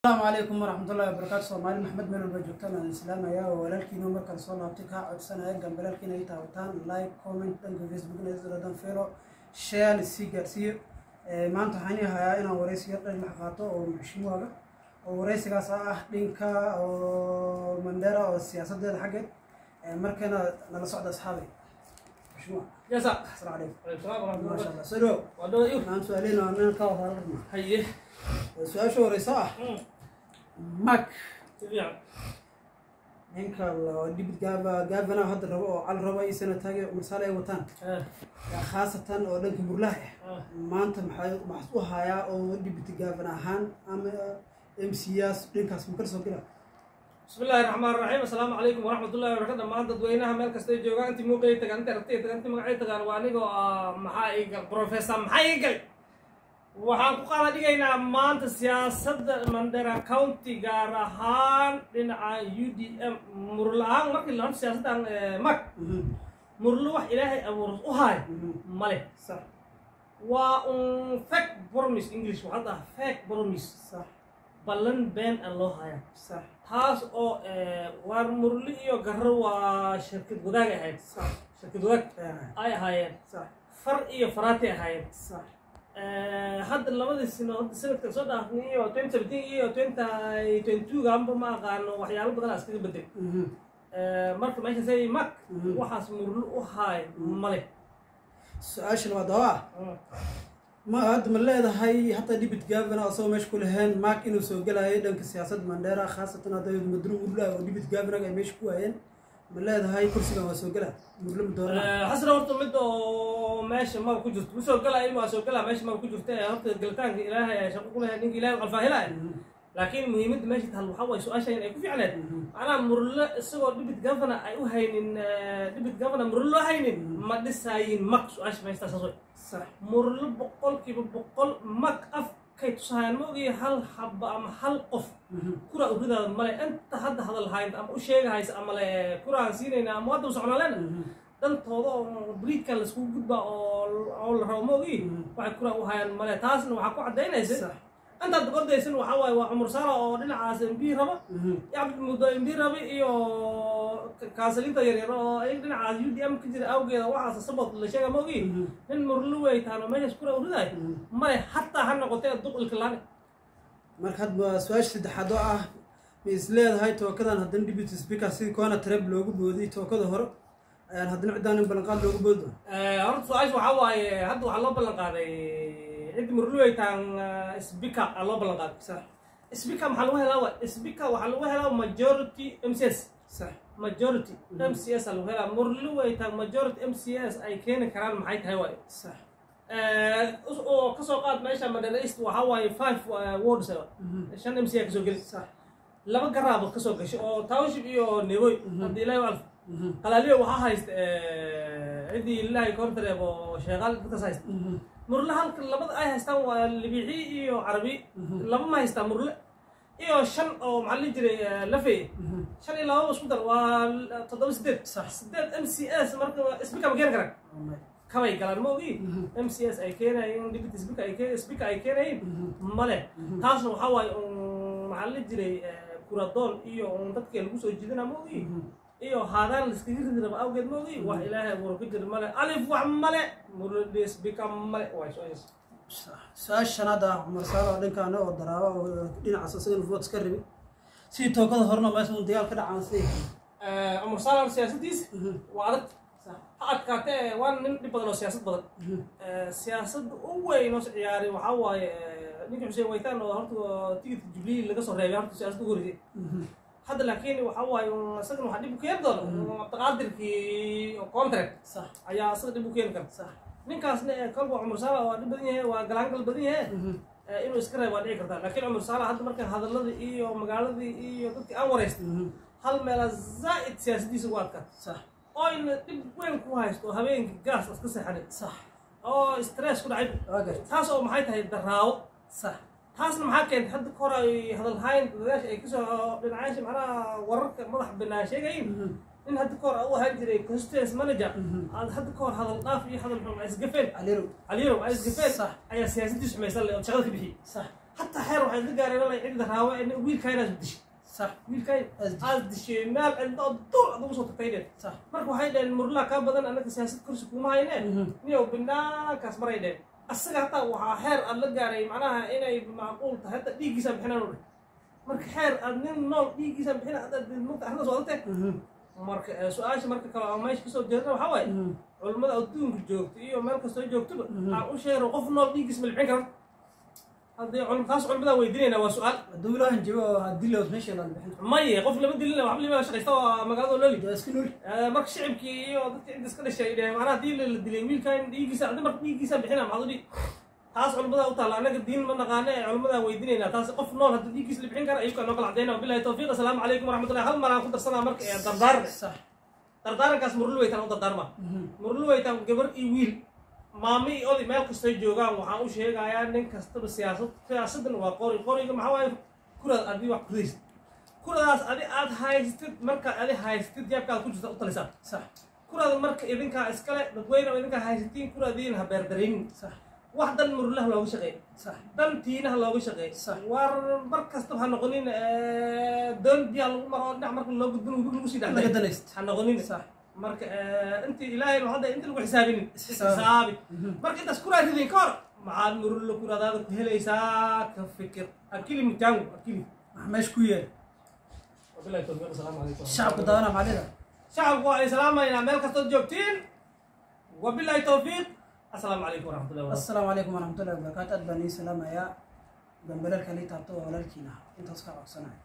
Asalaamu calaykum waraxmatullahi wabarakaatu. Soomaali Maxmed, meel walba joogtaan aan islaamaya oo walaalkiina markale soo laabtay, kaa codsanaya gambalaalkiina ay taabataan, like, comment, dhanka Facebookna isdaradan, follow, share, sii gaarsiiyo. Maanta waxaan ii hayaa inaan waraysiga dhan qaato oo muxshimuaga oo waraysigaas ah dhinka oo Mandera oo siyaasadeeda xaggeed. Markana nala socda, asxaabay. Muxshimua. Yasa. Asalaamu calaykum. Alaykum salaam waraxmatullahi. Maasha Allah, soo dhawow. Waa dhawa iyo. Maanta su-aaleyna waa meel ka wada hadalna. Haye. Su-aasha horeysa ah, Mark, Si fiican. Ninka deputy governor hadda rabo oo Cal rabo iyo senataga Cumar Saale ay wataan, khaasatan oo dhanka Murlaha ah, maanta maxay maxas u hayaa oo deputy governor ahaan ama MCS dhankaas ma kala soo gela? Bismi illaahi raxmaan raxiim. Assalaamu calaykum waraxmatullahi wabarakatu. Dhammaan dadweynaha meel kasta ay joogaan, intii muuqay tagaan, intii aragtay tagaan, intii magacay tagaan, waa anigoo ah maxaa ii gal, professor maxaa ii gal. Waxaan ku qaada dhigaynaa maanta siyaasadda Mandera County, gaar ahaan dhinaca UDM Murla-aan. Markii la horta siyaasaddan mag Murlo wax Ilaahay abuur u haay male. Waa un fake promise, English waxaa dhaha fake promise. Ballan been a loo haya. Taas oo waar Murli iyo Garro waa shirkad wadaag ahayd. Shirkad wadaag ay ahaayeen. Far iyo faraati ahaayeen. Hadda labadii sano, hadda sanadkan soo dhaafnay iyo 2017 iyo 2022 gaanba, ma aqaano, waxyaalo badan aa iskaga bedel. Marka meesha say mak waxaas Murli u haay male. Su-aasha labaad oo ah, ma hadda ma leedahay hataa deputy governor asagoo meesha ku lahayn Mark inuu soo gelayo dhanka siyaasadda Mandera, khaasatan hadda Madru Murla oo deputy governor ay meesha ku waayeen, ma leedahay kursigan waa soo gelaa, Murle ma doorana? Xasan, horta mid oo meesha maba ku jirto, ma soo gelaa ilma waa soo gelaa, meesha maba ku jirto. Ee horta gelitaanka Ilaahay ayaa shaqo ku lehay, ninka Ilaahay qalfaahilaya. Laakiin muhiimadda meesha taal waxaa waaye, su-aasha in ay ku fiicneed, macnaha Murle isagoo deputy governor ay u haynin, deputy governor Murle loo haynin, ma dhisaayin mak? Su-aasha meesha taas saas wey. Murle 100% mak afkay tusahayaan, ma ogiyo hal xaba ama hal qof kura u ridaada male. Inta hadda hadal haynta ama u sheegahaysa ama le kuraan siinayna ama hadda u soconaa leena dantooda oo briidkan laiskugu gudbaa oo la rabo, ma ogi waxay kura u hayaan male. Taasna waxaa ku caddaynaysa intaad ordaysan waxaa waaye waa Cumar Saala oo dhinacaas MP raba iyo Cabdi Muddo MP raba iyo kaasaliinta yaryar oo ayaga dhinacaas UDM ka jira awgeeda. Waxaas sabot la sheega, ma ogi nin Murlo wey taano meeshaas kura u ridaay male, hataa ha noqotee duq ilkalaane. Marka hadba su-aasha saddexaad oo ah, ma is leedahay tookadan haddana deputy speaker sidii koona treb loogu boodiy tookada hore ayaan haddana ciddaan in ballanqaad loogu boodi doono? Horta su-aasha waxaa waaye, hadda waxaa loo ballan qaaday ciddi Murluweytaan speaker aa loo ballan qaaday. Speaker maxaa lagu helaa? Wa speaker waxaa lagu helaa majority MCS. Majority MCS aa lagu helaa. Murluweytaan majority MCS ay keeni karaan maxay tahay waaye? Oo kasoo qaad meesha Mandera East waxaa waaye five wards, shan MCA kasoo geli, laba garaabood kasoo gashay oo township iyo Neboy. Haddii Ilaahi alf Qalaaliyo waxaa haysta ciddii Ilaahay koortareeb oo Sheeqaal dadkaas haysta. Murle halka labada ay haystaan waa Libixi iyo Carabi, laba ma haystaan Murle, iyo shan oo maxaa la dhihi jiray Lafey, shan iyo lababa isku dar waa toddoba, sideed. Sideed MCS marka speaker ma keeni karaan, kabay galaan, ma ogi MCS ay keenayeen, deputy speaker ay keen, speaker ay keenayeen male. Taasna waxaa waaye un maxaa la dhihi jiray kuradoon iyo un dadka lagu soo jiidana, ma ogi, iyo haadaan laiskaga ridi raba awgeed, ma ogi wax Ilaahay abuuro ka jira male. Alif wax male, Murle speaker male waay su-aashaas. Su-aasha shanaad ah, Cumar Saale oo dhankaana oo Daraaba oo dhinacaas isagana votes ka rabi, sidii tookada horena meesha un dagaal ka dhacaan sidii? Cumar Saale siyaasadiis waa adag, ha adkaatee, waa nin dhib badan oo siyaasad badan. Siyaasadda u weyn oo ciyaaray waxaa waaye ninka Xuseen Waytaan oo horta tigidka Jubilee laga soo reebay, horta siyaasadda ugu horreysay hadda. Laakiin waxaa waaye isagana waxaa dhib u keeni doona Cabdiqaadirkii contract ayaa isaga dhib u keeni kara. Ninkaasna kolba Cumar Saala waa dhib badan yahay, waa galaangal badan yahay, inuu iska reeb waa dhici kartaa. Laakiin Cumar Saala hadda markaan hadalladii iyo magaaladii iyo dadkii aan waraystay, hal meelaa zaa'id siyaasadiisa ugu adkaata oo ina dhib weyn ku haysto oo habeenkii gaas iska seexanin oo stress ku dhacay. Waa garta. Taas oo maxay tahay Daraawo. Taasna maxaa keentay? Hadda ka hor ay hadalhayn dadaasha ay kasoo dhinacaasha, macnaha wararka madax banaan sheegayin, in hadda ka hor u ahaan jiray constituency manager aad hadda ka hor hadal dhaaf iyo hadal xun ay isgafeen. Calirow. Caliyow ay isgafeen. Ayaa siyaasadiisu xumaysan le oo shaqada ka bixiyey. Hataa xeer waxay la gaareen inay cidda raawa in wiilkayna is dishay. Wiilkay aas dishay meel cidda oo duur aad ugu soo tagtay dheen. Marka waxay dhaheen murlaa kaa badan, annaga siyaasad kursi kuma hayne, niyow binaankaas maray dheen. Asaga hataa waxaa xeer aad la gaaray macnaha inay macquul tahay hataa dhiiggiisa bixinaan u dheh. Marka xeer aad nin nool dhiiggiisa bixina haddaad marka arrintaas waa adagtahay. Marka su-aasha marka kale oo meesha kasoo jeedana waxaa waaye, culimmada adduunka joogta iyo meel kastoo joogtaba aan u sheegno, qof nool dhiiggiisa ma la bixin karo? Haddii taas culimmadaa weydiinayna waa su-aal. Hadduu ilaahan jiro oo haddii loos meesha la bixin. Maye, qof lama dilina, waxba lima shaqaysta oo magaalada nooli. Waa iska nooli. Marka shicibkii iyo dadkii inta iska dhashay dheh macnaha haddii la dilay wiilkan dhiiggiisa, haddii marka dhiiggiisa bixina maxaad u dhihi? Taas culimmadaa u taalla, annaga diin ma naqaane ee culimmadaa weydiinayna taas. Qof nool haddii dhiiggiisa la bixin kara ayukaa noo kala cadeyna. Wabillahi tawfiiq, assalaamu calaykum waraxmatullahi. Hal mar aan ku darsanaa marka ee dardaaran. Dardaarankaas murluweytaan u dardaarma. Murluweytaan gabar iyo wiil, maamo iyo oday, meel kastoy joogaan waxaan u sheegayaa nin kastaba siyaasad, siyaasaddan waa qori. Qoriga maxaa waaye? Kuraad adii wax kudaysid, kuradaas adi aad haysatid, markaad adi haysatid jeebkaad ku jirta u talisaa. Kuraada marka idinkaa iskale, dadweyne oo idinkaa haysatiin, kuraadiin ha beerdaraynin. Wax dan murulaha looga shaqeey, dan tiinaha looga shaqeey. War mar kastaba ha noqonin doon biyaha lagu maro oo dhinac marka loo gudbin webiga lagu sii laga dhexday danayst ha noqonin. Marka intii ilaahay hadda inta lagu xisaabinin isxisaabi. Marka intaas kuraa ridin ka hor maxaad murullo kuradaada ku helaysaa? Ka fikir, akili mujango akili. Wax meesha ku yeel. Wabillahi tawfiiq, asalaamu calaykum. Shacabku dawana maxaa leedahay? Shacabku waa islaamaynaa meel kastood joogtiin. Wabillahi tawfiiq, asalaamu calaykum waraxmatullahi wabarakatu. Assalaamu calaykum waraxmatullahi wabarakaatu. Aad baan ii salaamayaa. Gambalaalka lii taabto oo walaalkiina ah, intaas ka codsanaya.